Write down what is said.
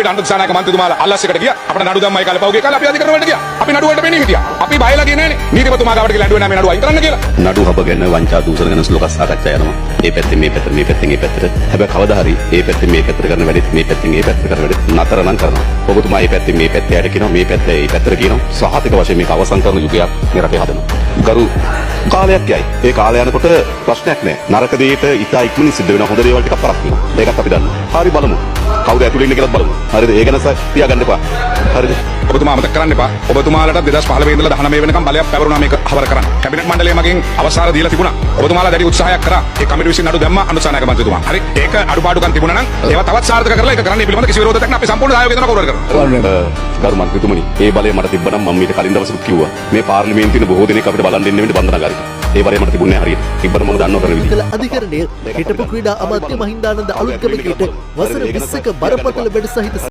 අපිට අනුර දිසානායක මන්ත්‍රීතුමාලා අල්ලස් එකට ගියා. අපිට නඩු දැම්මයි කාලේ, පහුගිය කාලේ අපි අධිකරණ වලට ගියා. අපි නඩු වලට පෙනී හිටියා. අපි බයලා ගියේ නෑනේ. නීතිපතිතුමා ගාවට ගිහලා ඇඬුවේ නෑ මේ නඩුව අයින් කරන්න කියලා. නඩු හබ ගැන, වංචා දූෂණ ගැන ලොකු සාකච්ඡා යනවා. ඒ පැත්තෙන් මේ පැත්තට, මේ පැත්තෙන් ඒ පැත්තට. හැබැයි කවදා හරි ඒ පැත්තෙන් මේ පැත්තට කරන වැඩෙත්, මේ පැත්තෙන් ඒ පැත්තට කරන වැඩෙත් නතර නම් කරනවා. ඔබතුමා ඒ පැත්තෙන් මේ පැත්තට යට කියනවා, මේ පැත්ත ඒ පැත්තට කියනවා. සහතික වශයෙන් මේක අවසන් කරන යුගයක් මේ රටේ හදනවා. ගරු, කාලයක් යයි. ඒ කාලය යනකොට ප්‍රශ්නයක් නෑ. නරක දෙයට ඉතා ඉක්මනින් සිද්ධ වෙනවා. හොඳ දේවල් ටිකක් පරක් වෙනවා. ඒකත් අපි දන්නවා. හරි, බලමු. කවුද ඇතුලේ ඉන්නේ කියලාත් බලමු. හරිද? ඒ ගැන තියාගන්න එපා. හරිද? ඔබතුමා අමතක කරන්න එපා. ඔබතුමාලට 2015 ඉඳලා 19 වෙනකම් බලයක් පැවරුණා මේක හවර කරන්න. කැබිනට් මණ්ඩලය මගින් අවසාර දීලා තිබුණා. ඔබතුමාලා දැඩි උත්සාහයක් කරා. ඒ කමිටුව විසින් නඩු දැම්මා අනුර දිසානායක මන්ත්‍රීතුමා. හරි. ඒක අඩුපාඩුකම් තිබුණා නම් ඒවා තවත් සාර්ථක කරලා ඒක කරන්න, ඒ පිළිබඳ කිසි විරෝධයක් නැහැ. අපි සම්පූර්ණ සහයෝගය දෙනවා කවුරු හරි කරනවා. ගරු මන්ත්‍රීතුමනි, ඒ බලය මට තිබ්බනම් මම මීට කලින් දවසෙත් කිව්වා. මේ පාර්ලිමේන්තුවේ ඉන්න බොහෝ දෙනෙක් අපිට බලන් දෙන්න වෙන්නේ බන්ධනාගාරික. ඒ බලය මට තිබුණේ නැහැ හරියට. තිබ්බනම් මම දන්නව කරන විදිහ. කළ අධිකරණය හිටපු ක්‍රීඩා අමාත්‍ය මහින්දානන්ද අලුත්ගමගේට වසර 20ක බරපතල වැඩ සහිත